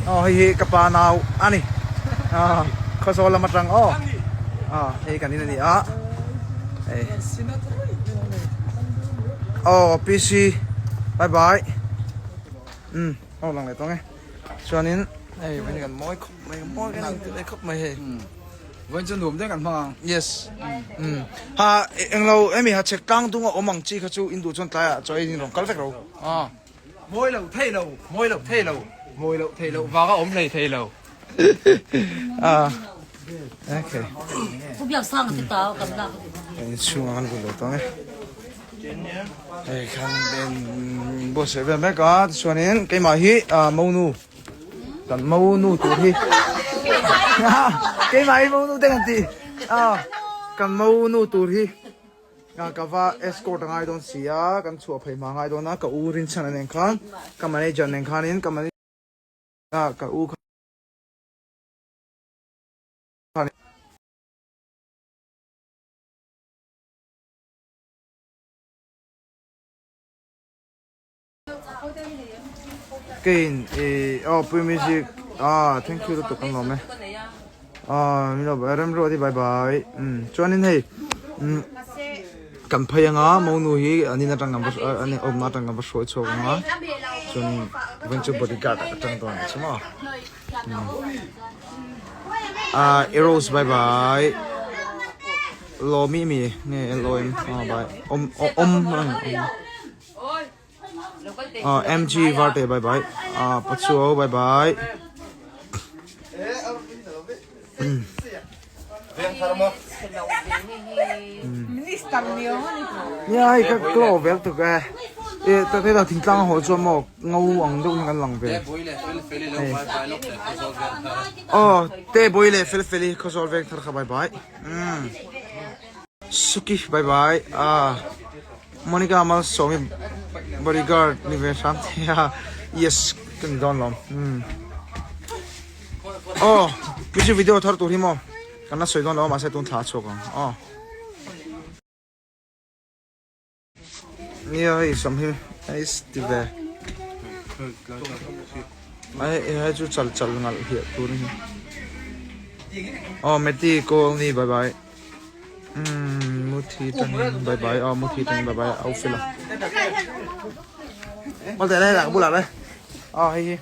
Aw hei hi ka pa nau a ni. Aw Khawzawl lam atang aw. Aw hei kan in a ni a. Hei. Aw PC bye bye. Um aw lang leh tawng e. Chuanin hei vawiin kan mawi khawp mai mawi kan inti leh khawp mai hei. Vawiin chu nuam deuh kan hmang ang. Yes. Um ha englo hemi ha chhek tlang dung a awm ang chi kha chu in duh chuan tlaiah chaw ei in rawn kal vek ro. Aw. Mawi lo thei lo, mawi lo thei lo, mawi lo thei lo vanga awm hlei thei lo. Ah. Okay. Kan inchhung ah kan lut lo tawng e. Hei khan ben buatsaih vel mek a tichuanin keimah hi monu kan monu tur hi keimah hi monu te kan ti kan monu tur hi ka va escort a ngai dawn si a kan chhuah phei hma ngai dawn a ka u rinchhan a nen khan ka manager nen khanin ka ka u khan Kein i aw pui music ah thank you lutuk an lawm e ah min lo remruat hi bye bye um chuanin hei um kan phei anga monu hi an in atang kan va an awmna atang kan va hruai chhuak anga chuanin vawiin chu bodyguard ah ka tang dawn a ni chu maw ah eros bye bye lawmi mi nge lawm ah bye awm awm ah mg varte bye bye ah pachuau bye bye nia hei ka claw vel tuk e e ta te la thingtlang haw chuan maw ngo ang deuh in kan lang ve hei aw te bawih leh fel feli khawzawl veng thar kha bye bye umm suki bye bye ah Monica Malsawmi bodyguard ni ve hram thei a yes ka ni dawn lawm umm aw music video thar tur hi maw kan la sawi dawn lo a mahse tun thla a chhuak ang aw nia hei sam hi hei ti ve ai hei chu chal chal ngalh hiah tur a ni aw Meti call ni bye bye. Umm muthi tangin bye bye aw muthi tangin bye bye au fela Mal te lai bulah lai aw hei hi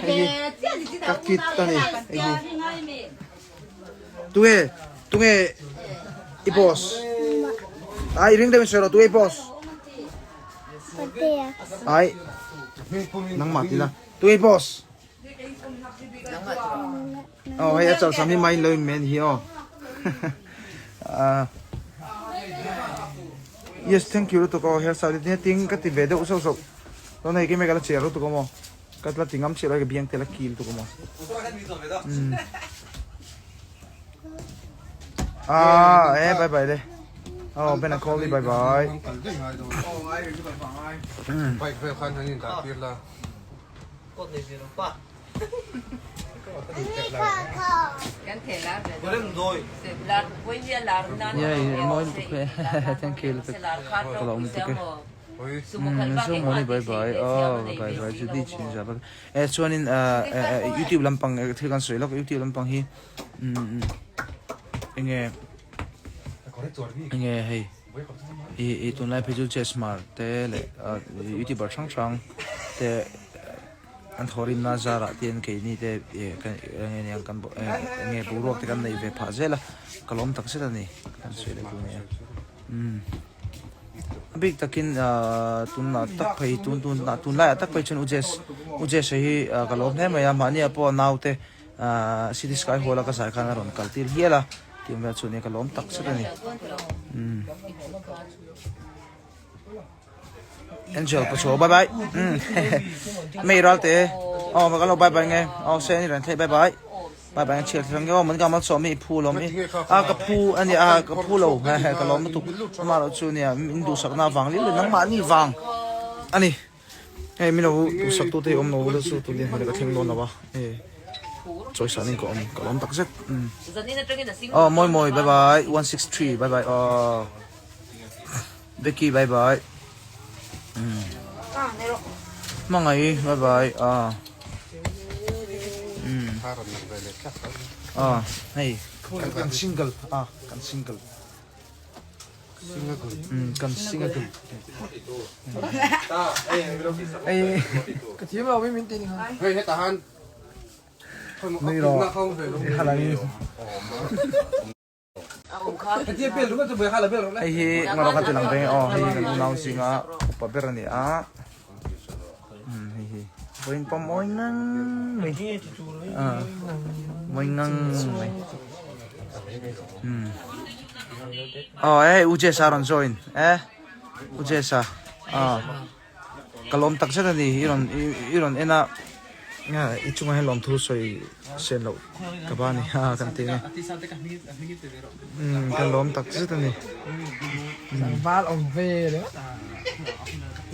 hei hi ka kit ani hei hi tunge tunge i boss ai ring deuhin sawi rawh tunge i boss ai nangmah ti la tunge i boss Aw hei a chalsam hi mai lo in men hi aw. Yes thank you lutuk aw hair style te ting ka ti ve deuh sauh sauh. Tuna hei kei ka la cher lutuk amaw. Ka la ti ngam chiah lo hei ka biang te la ki lutuk amaw. Ah eh bye bye le. Aw Ben a call ni bye bye. Bike vel khan han in dah tir la. Thank you lutuk ka lawm lutuk e Zomuani bye bye aw bye bye Judy chin za bye eh chuanin youtube lampang thil kan sawi lawk youtube lampang hi enge enge hei i tunlai phei chu chessmar te leh youtuber hrang hrang te An thawhrimna zarah te hian keini te eng nge kan eng nge boruak te kan neih ve phah zel a, ka lawm tak zet a ni kan sawi leh tur nia. Umm a bik takin tunah tak phei tun tun tunlaiah tak phei chuan U Jess U Jess a hi ka lawm hle mai a, mahniah pawh naute City Sky Hall a ka zai khan a rawn kal tir hial a, tih vel chu nia ka lawm tak zet a ni. Umm. Angel pachuau bye bye mei ral te aw ma kan lo bye bye nge aw se ni ran thei bye bye bye bye chhiar thlang nge aw man ka mal chaw mi phu lo mi a ka phu ani a ka phu lo he he ka lo mu tuk ama lo chu nia in du sak na wang li nang ma ni wang ani hei mi lo tu sak tu te om lo la chu tu ni hmel ka thleng dawn lo a e chawi sa ning ka om ka lawm tak zet aw mawi mawi bye bye 163 bye bye aw Becky bye bye Hmangaih bye bye ah. Ah hei kan single ah kan single kan single ei Ka thiam lo min ti ni kha. Hei hetah han nui rawh i halangin. Hei hi ngarawh kha tilang veng aw hei hi kan unau zinga upa ber a ni a hei hi vawiin pawh mawi ngang mai mawi ngang mai aw hei u Jesa rawn join e u Jesa aw ka lawm tak zet a ni i rawn i rawn en a i chungah hian lawmthu sawi sen loh ka ba a ni a kan ti a ni ka lawm tak zet a ni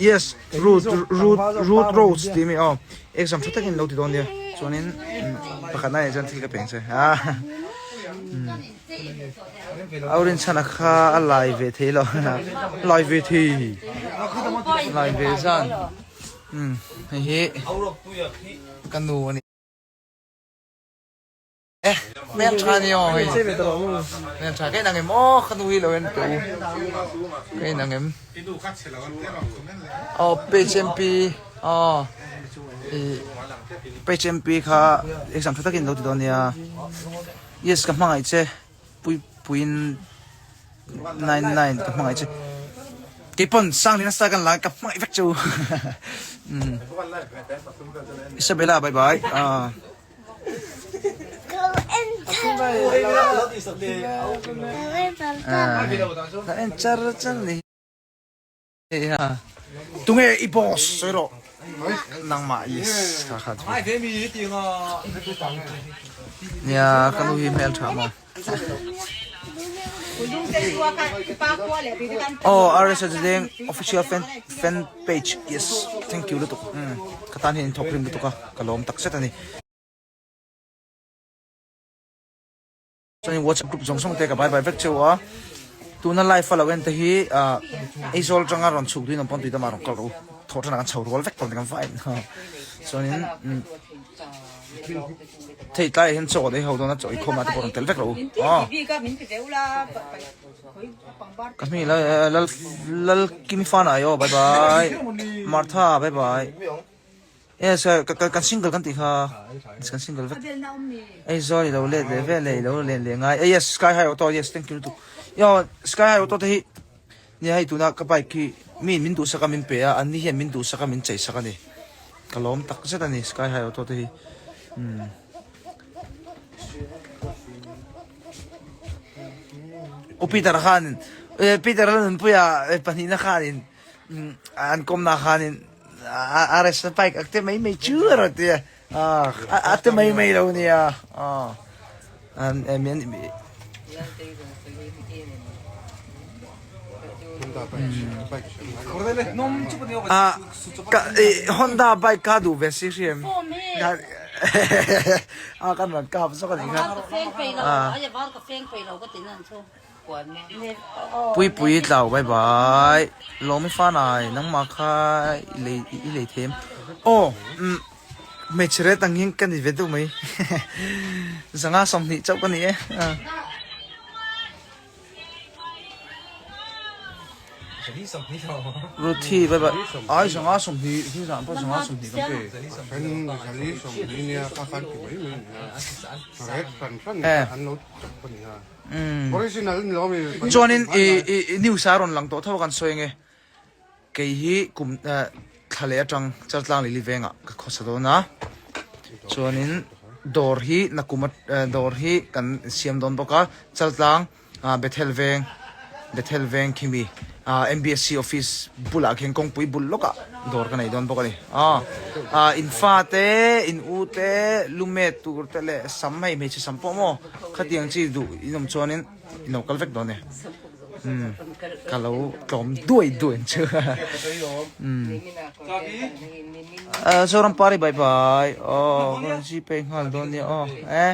yes root root root rose tih mi aw exam tha takin lo ti dawn nia chuanin pakhat na ah chuan thil ka peng che a Aurinchhana kha a lai ve thei lo lai ve thei lai ve zan umm hei hi ka nu a ni e hmel tha ni aw hei hmel tha ka inang em aw ka nu hi lo en teh u ka inang em aw page mp aw ih page mp kha exam tha takin lo ti dawn nia. Yes ka hmangaih che Puipuiin 99 ka hmangaih che Keipawn Sanglina star kan la ka hmangaih vek che u Isabella bye bye ah. Ka en char char ni. Tunge i boss sawi rawh nangmah yes kha kha chu nia ka nu hi hmel tha maw aw RS Zeng official fan fan page yes thank you lutuk ka tan hian in thawk rim lutuk a ka lawm tak zet a ni. Chuanin WhatsApp group zawng zawng te ka bye bye vek cheu a, tuna live a lo en te hi ah Aizawl atanga rawn chhuk duhin awm pawn tui dama rawn kal rawh u, thawh tanah kan chho rual vek tawh kan va en chuanin umm thei tlaiah hian chaw ei ho dawn a chaw inkhawm ah te pawh rawn tel vek rawh u aw ka hming lal lal Lalkimifana aw bye bye Martha bye bye. Yes, kan single kan tih kha kan single vek. Aizawl i lo let leh vel leh i lo len leh ngai. Yes, Sky High Auto, yes, thank you lutuk. Yo, Sky High Auto te hi nia hei tuna ka bike hi mi min duhsak a min pe a, anni hian min duhsak a min cheisak a ni. Ka lawm tak zet a ni Sky High Auto te hi. Umm. U Peter khanin Peter a nunpuia pahnihna khanin an kawmna khanin RS bike ak te mai mai chu a rawn ti a a te mai mai lo nia an min Honda bike ka duh ve si hriam a kan rawn kap zawk a nih kha. Puipui tlau bye bye Lawmi fanai nangmah kha i lei i lei thei em aw umm hmeichhe ret ang hian ka ni ve deuh mai zanga 20 chauh ka ni e Ruthi bye bye ai zanga 20 hi zan pawh zanga 20 kan pe eh. Chuanin i news a rawn lang tawh tho a kan sawi ange. Kei hi kum thla leh atang Chaltlang Lili vengah ka khawsa dawn a. Chuanin dawr hi nakum dawr hi kan siam dawn bawk a. Chaltlang Bethel veng Bethel veng khimi MBSC office bulah khian kawngpui bul lawkah dawr ka nei dawn bawk a ni. In fa te, in u te, lumet tur te leh sam hei hmeichhe sam pawh maw khatiang chi duh in awm chuanin in lo kal vek dawn e. Umm ka lo tlawm duai duai ang chu. Umm Zoram Pari bye bye aw ka rawn zip phei nghal dawn nia aw e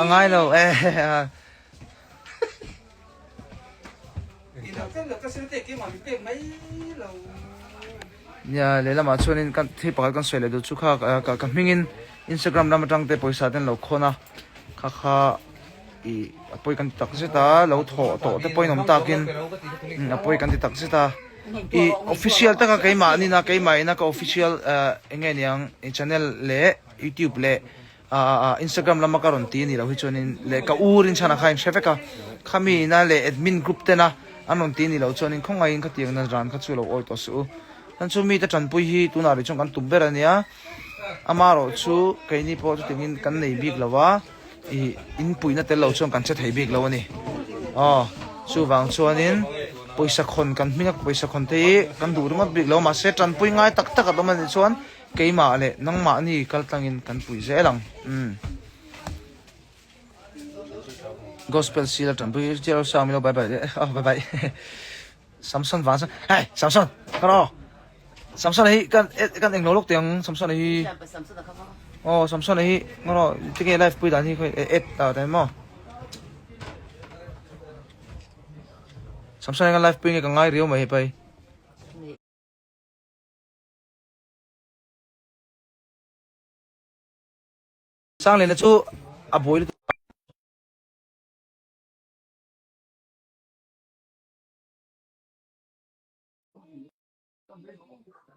a ngai lo e. Nia lehlamah chuanin kan thil pakhat kan sawi leh duh chu kha ka hmingin. Instagram lam atang te pawisa ten lo khawn a kha kha ih a pawi kan ti tak zet a lo thawh tawh te pawhin awm takin a pawi kan ti tak zet a ih official taka keimah nina keimah ina ka official eh eng nge niang channel leh youtube leh ah Instagram lama ka rawn ti a nih loh hi chuanin leh ka u rinchhan ah kha in hre vek a khami ina leh admin group tena an rawn ti a nih loh chuanin khawngaihin khatiang na ran kha chu lo awi tawh suh u chuan chu mite tanpui hi tunah rih chuan kan tum ber a nia amaherawh chu keini pawh chutiangin kan nei bik lo a ih in puihna tel lo chuan kan che thei bik lo a ni aw chuvang chuanin pawisa khawn kan hming a pawisa khawn te hi kan duh ringawt bik lo mahse tanpui ngai tak tak a awm a nih chuan Keimah leh nangmahni kal tlangin kan pui zel ang. Umm. Gospel seal a tanpui chiah lo sang milo bye bye leh oh bye bye. Samson vang chuan hey Samson kan aw Samson hi kan kan englo lawk teh ang Samson hi oh Samson hi ngawh tinge live pui dan hi khawi et ta ta maw Samson hi kan live pui nge ka ngai riau mai hei pai. Sangliana chu a buai lutuk a.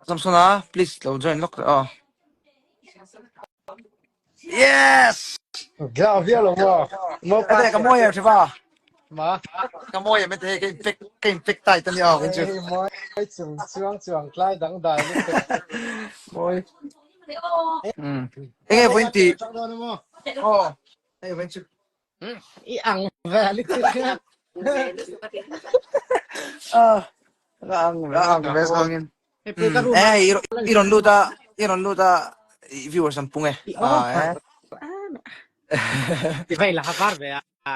Samsona please lo join lawk teh aw. Yes! Giao hial lo maw? Mo pa. Ate ka mawi em hriva. Ma. Ka mawi em ate ka infect ka infect tai ta ni aw kan chu. Mawi chung chuang chuang tlai dang dai lu te. Mawi. Mm. Enge voin ti. Oh. Enge voin chu. I ang ve li te. Ah. Ka ang ve ang ve sangin. Eh, i rawn lut a, i rawn lut a, viewers an pung e. Ah, eh. I vai la var ve a.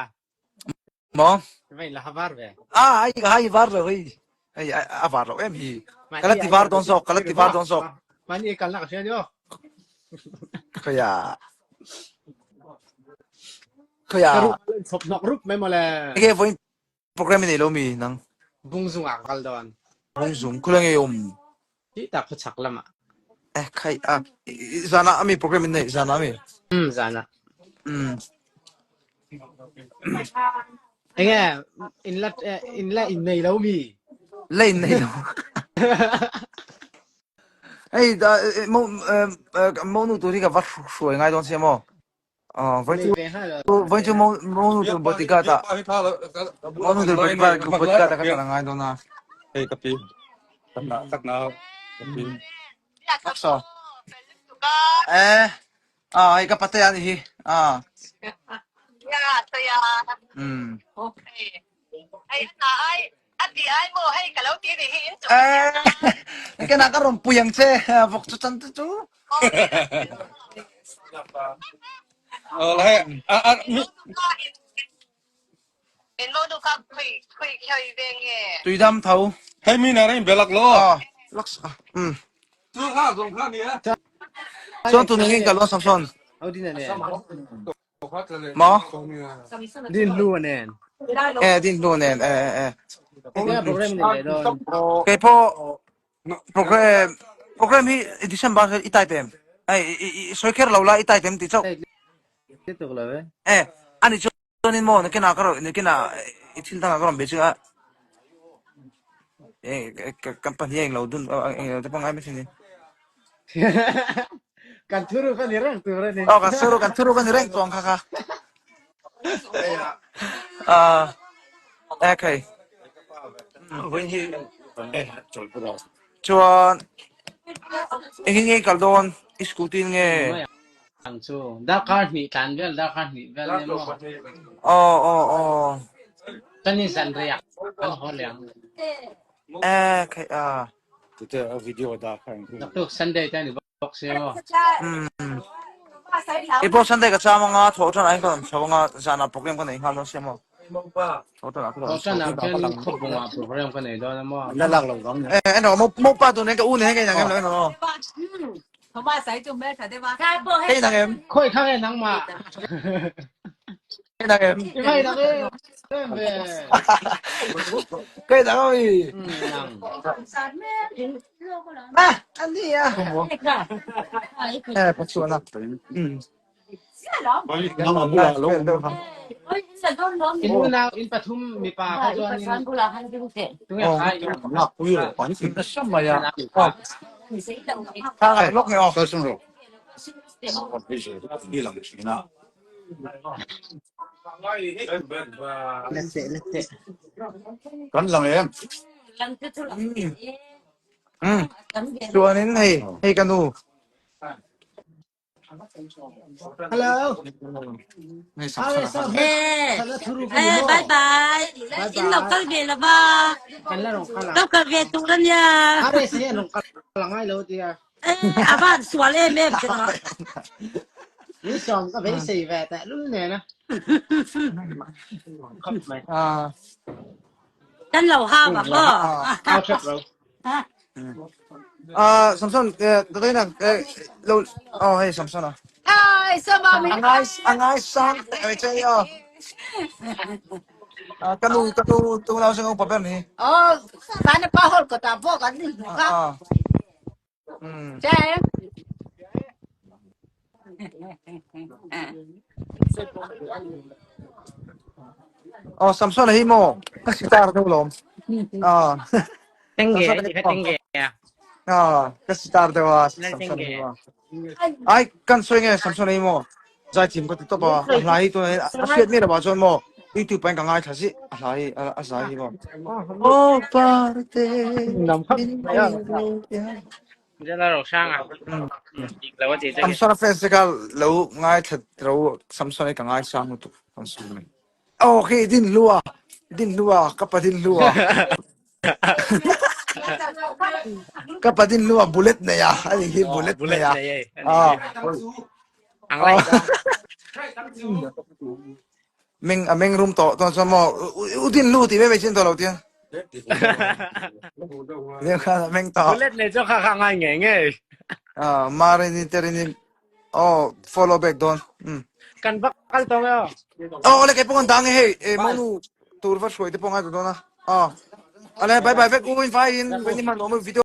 Mo? I vai la var ve. Ah, ai ka hai var lo hei. Hei a var lo em hi. Kala ti var don zawk, kala ti var don zawk. Mani kal na ka hria ni o. Khaya. Khaya. Chop nok rup mai mawle. Ege voin Program i nei lo mi nang? Bungzung ah ka kal dawn. Bungzung khula nge um? Hi ta khuachak lam ah. Eh khai a zan ah ami program in nei zan ah ami? Um zan ah. Um. Enge in la in la in nei lo mi? La in nei lo. Hei da mo mo nu tur hi ka va hruai ngai dawn sia maw? Vawi cu monu tur bodyguard ah monu tur bodyguard ah ka ṭan a ngai dawn a. Hei ka pi. Tak na ka pi. So. Eh, ah, hei ka pate ani hi. Ah. Ya, saya. Mm. Ai na ai ati ai mo hei ka lo ti ni hi in chu. Eh, ke na ka ron pui ang che. Vok chu chan chu chu. Ờ là à à mi In mo nu ka khui khui khoi ve nge. Tuidam tho. Hei mi na rein belak lo. Ah, laks. Mm. Chu kha zong kha ni a. Chuan tu ningin ka lo Samson. Au din ane. Maw? Din hlu nen. Eh, din hlu nen. Eh, eh, eh. Program program ni le don. Kei pawh program program hi December i type em? Ai i soi kher lo la i type em ti chauh. Ti tuk lo ve. Eh, ani chuan in maw nakina ka ro nakina i thil dang ah ka rawn be chu a. Eh, kan pahnih a englo dun englo te pawh ngai mai sin. Kan thuru kan ni reng tur ani. Oh, kan thuru kan thuru kan ni reng tuang kha kha. Ah, okay. Chuan engin nge kal dawn? I scooty nge? Ang chu darkar hnih tlan vel darkar hnih vel ne mo. Oh oh oh. Kan ni zan riak kan haw leng. Eh, khai a. Tute a video dah kha ang. Naktuk Sunday te ni bawk si maw? Mm. I pawh Sunday ka cham anga thawh tan ah hian ka rawn chho anga zanah program ka nei nghal dawn sia maw? Thawh tan ah ka rawn chho. Thawh tan ah khian khawpbung ah program ka nei dawn a maw? Eh, eno mo mo pa tu nen ka u nen ka inang em lo eno. Ka inang em. Khoi kha nge nangmah? Ka inang em. I mai nang e. Em ve. Kai dang ami. Nang. Ah, ani a. Eh, pachuana. In unau in pathum mipa kha chuan in tunge kha in Kan lang em. Chuanin hei hei ka nu. Hello. Eh, eh, bye bye. In lo kal ve la ba. Kan la rong kala. Lo kal ve tu la nia. Are se rong kala ngai lo tia. Eh, avan sual em em che no. Ni som ka ve sei ve ta lul ne na. Khop mai. À. Kan lo ha ba ko. Ao trap ro. À, Samson, tôi là lâu, oh hey Samson à. Hi, sama mi. Angai angai sang te chơi ờ. À, kanu kanu tu nào sang ông papel ni. Oh, sana pa hol ko ta bo kan ni ka. À. Ừ. Che. Oh, Samson hi mo. Ka sitar tu lom. À. Tengge, Samson ti tengge. À, ka sitar tu à Lal Samson hi tengge. mo. Ai kan soi nge Samson hi mo. Zai thim ko ti top a. A hlai tu a hriat mi lo chuan mo. YouTube pain ka ngai thla si. A hlai a zai hi mo. Oh, parte. Nam khap mai a. Ja la rong sang a. Dik lo a ti che. Samson a fans te ka lo ngai thla ro Samson ka ngai sang lutuk Samson. Oh, khi din lua. Din lua ka pa din lua. Ka pa din lua bullet nei a. Ani hi bullet nei a. Ah. Ang lai ka. Meng a meng rum to to chuan maw u din lu ti mai mai chin tawh lo tia. Leu khan a meng tawh. Bullet nei chu kha kha ngai ngei ngei. Ah, Marini terini oh follow back dawn. Um. Kan vak kal tawh nge aw. Oh, le kei pawh kan dang e hei e monu tur va hruai te pawh ngai ta dawn a. Ah. Ale bye bye vek u in vai in vai ni hman awm video.